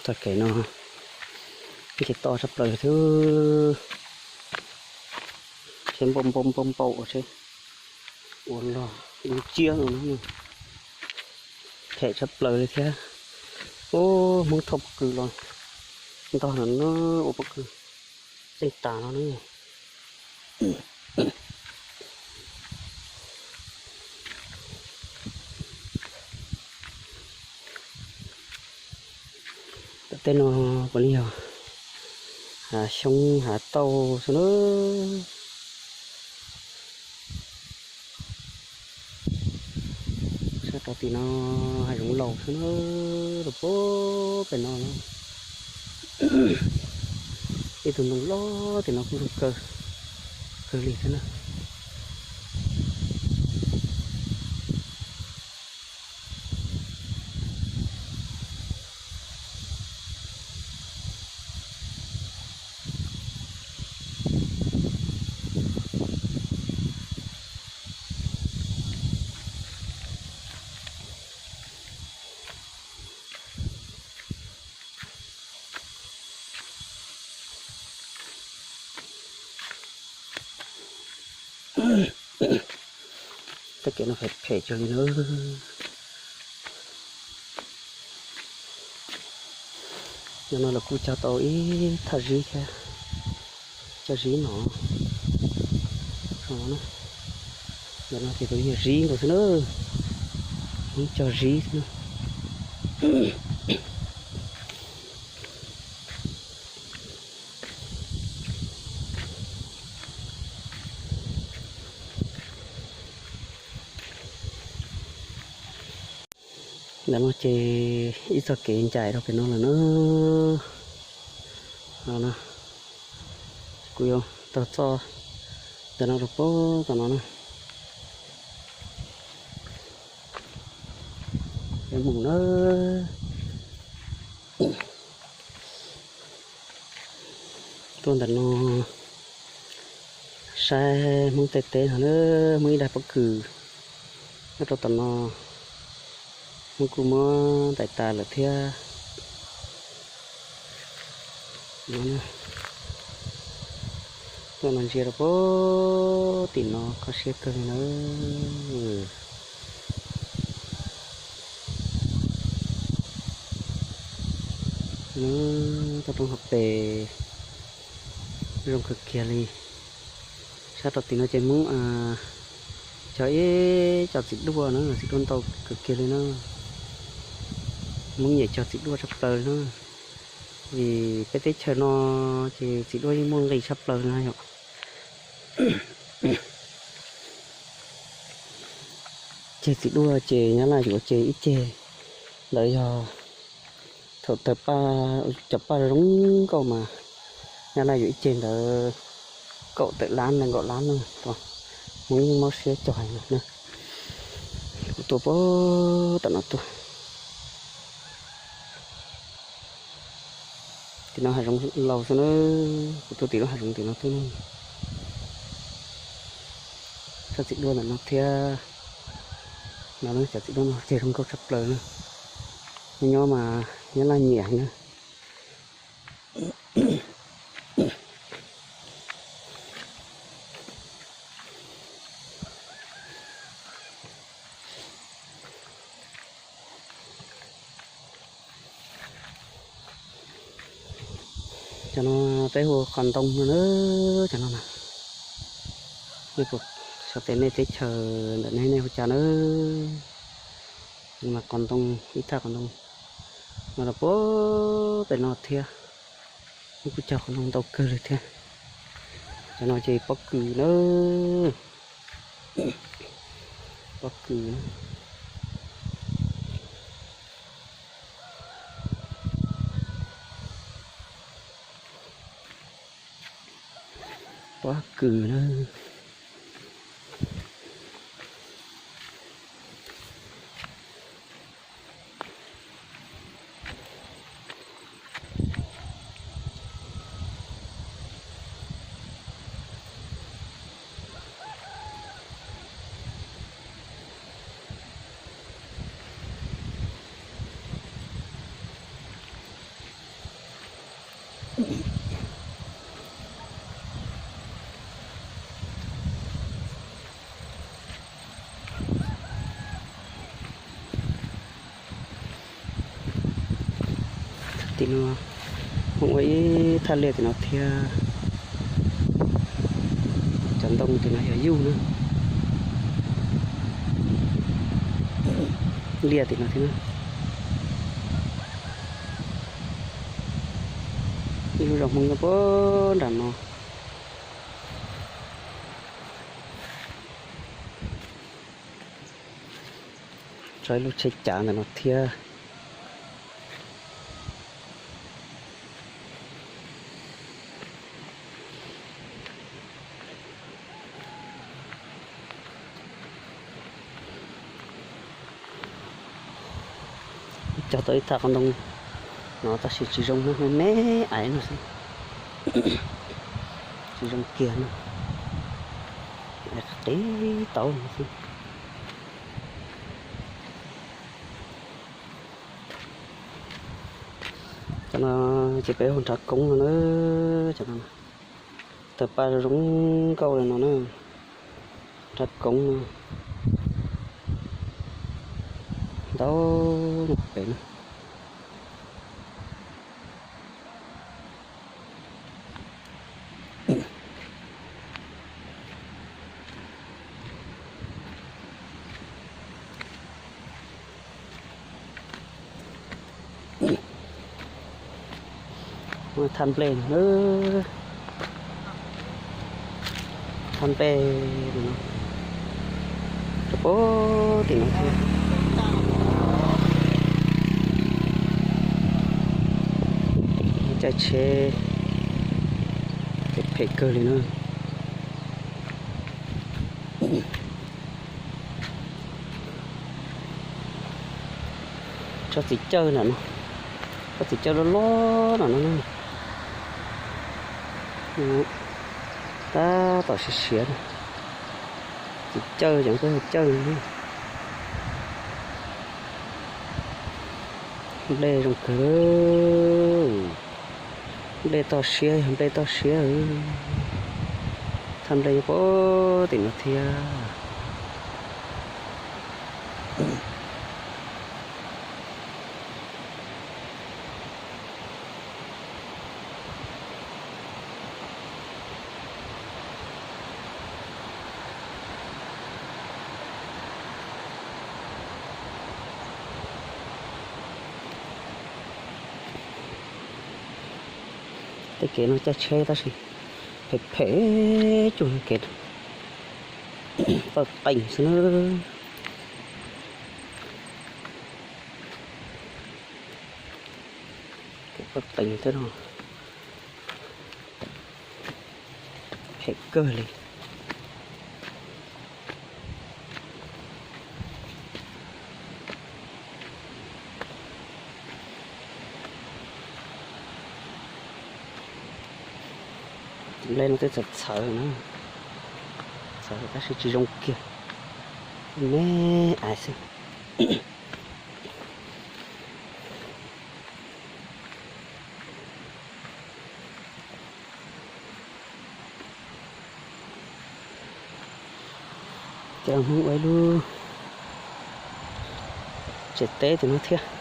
Txoj kev no nce toj tshaj plaws thiab, seb npau npau npau npau ua seb ua log dub tsiab no na. Phem tshaj plaws li thiab. Ub, Hmoob thauj pob kws los ntog no na, ua pob kws tseej tas no na. Tom tej no puav leej yog hav xyoob hav tauj xwb na. Sab rau tim no hav zoov laus xwb na, rau puag pem no na. Ib tug ntoo loj tim no kuj zoo kawg, kawg li thiab na. Tej kev no phem phem kawg li na. Yog no los kuj cog tau ib thaj zib thiab, cog zib no. Ntawm no ces tus yog zib nkaus xwb na, cog zib xwb na. Ntawm no ces ib txoj kev ncaim rau pem no lawm na. Kuv yuav taug txoj ntawm no rau puag tom no na. Yuav mus na. Tuaj ntawm no saib Hmoob tej teb no na, muaj ib daim pob kws nyob rau tom no, Hmoob kuj muab ntais tas lawm thiab. Tuaj no ntsia rau puag tim no kho siab kawg li na. Toj roob hauv pes zoo kawg kiag li. Sab rau tim no ces Hmoob cog ib co txiv duaj na, txiv duaj ntau kawg kiag li na. Hmoob nyiam cog txiv duaj tshaj plaws li na, vim peb teb chaws no ces txiv duaj yeej muaj nqis tshaj plaws na yom. Ceg txiv duaj ces Nyab Laj yuav ces ib ceg ntawd yog thaum tawg paj, cov paj zoo nkauj mas Nyab Laj yuav ib ceg ntawd kaum tawm lab nees nkaum lab na. Hmoob mob siab cog heev na. Kuv tuaj puag tom no tuaj. Tim no hav zoov laus xwb na, kuv tuaj tim lub hav zoov tim no tuaj na. Tsob txiv duaj ntawm no thiab no, cov txiv duaj no ces zoo nkauj tshaj plaws na. Nyob mas Nyab Laj nyiam heev na. Cov no peb hu qos ntoo no na, cov no na. Nej puas, xyov tias nej teb chaws ntawm nej nej hu cas na. Mas qos ntoo, ib thaj qos ntoo no los puag pem no thiab. Muaj kuj cog qos ntoo ntau kawg li thiab. Cov no ces pob kws na, pob kws. Pob kws na. Tim no, Hmoob ua ib thaj liaj tim no thiab. Cov ntoo tim no yog yuj na. Liaj tim no thiab na. Ib lub zos Hmoob nyob puag nram no. Tso ib lub tsheb cav ntawm no thiab. Cog tau ib thaj qhov ntoo no tab sis tsis zoo na, me me aiv no xwb. Tsis zoo kiag no, qis taub no xwb. Cov no ces peb hu nrhav koob no na. Cov no tawg paj zoo nkauj li no na. Nrhav koob no, ntau pem na. Thaj nplej no, thaj nplej no, rau puag tim no thiab. Caij tsheb ces phem kawg li na. Tsob txiv cawj ntawm no, tsob txiv cawj loj loj ntawm no, tab tom siav siav. Txiv cawj ces koj cawj, nplej zoo kawg. Nplej toj siab yog nplej toj siab. Thaj nplej nyob puag tim no thiab. Tej kev no caij tsheb tab sis phem phem cuag kev pawg qees xwb na. Kev pawg qees thiab no, phem kawg li. Nplej no twb txawv txhawv na, txhawv tab sis tsis zoo kiag, me me aiv xwb. Ces Hmoob ua ib lub tsev teb tim no thiab.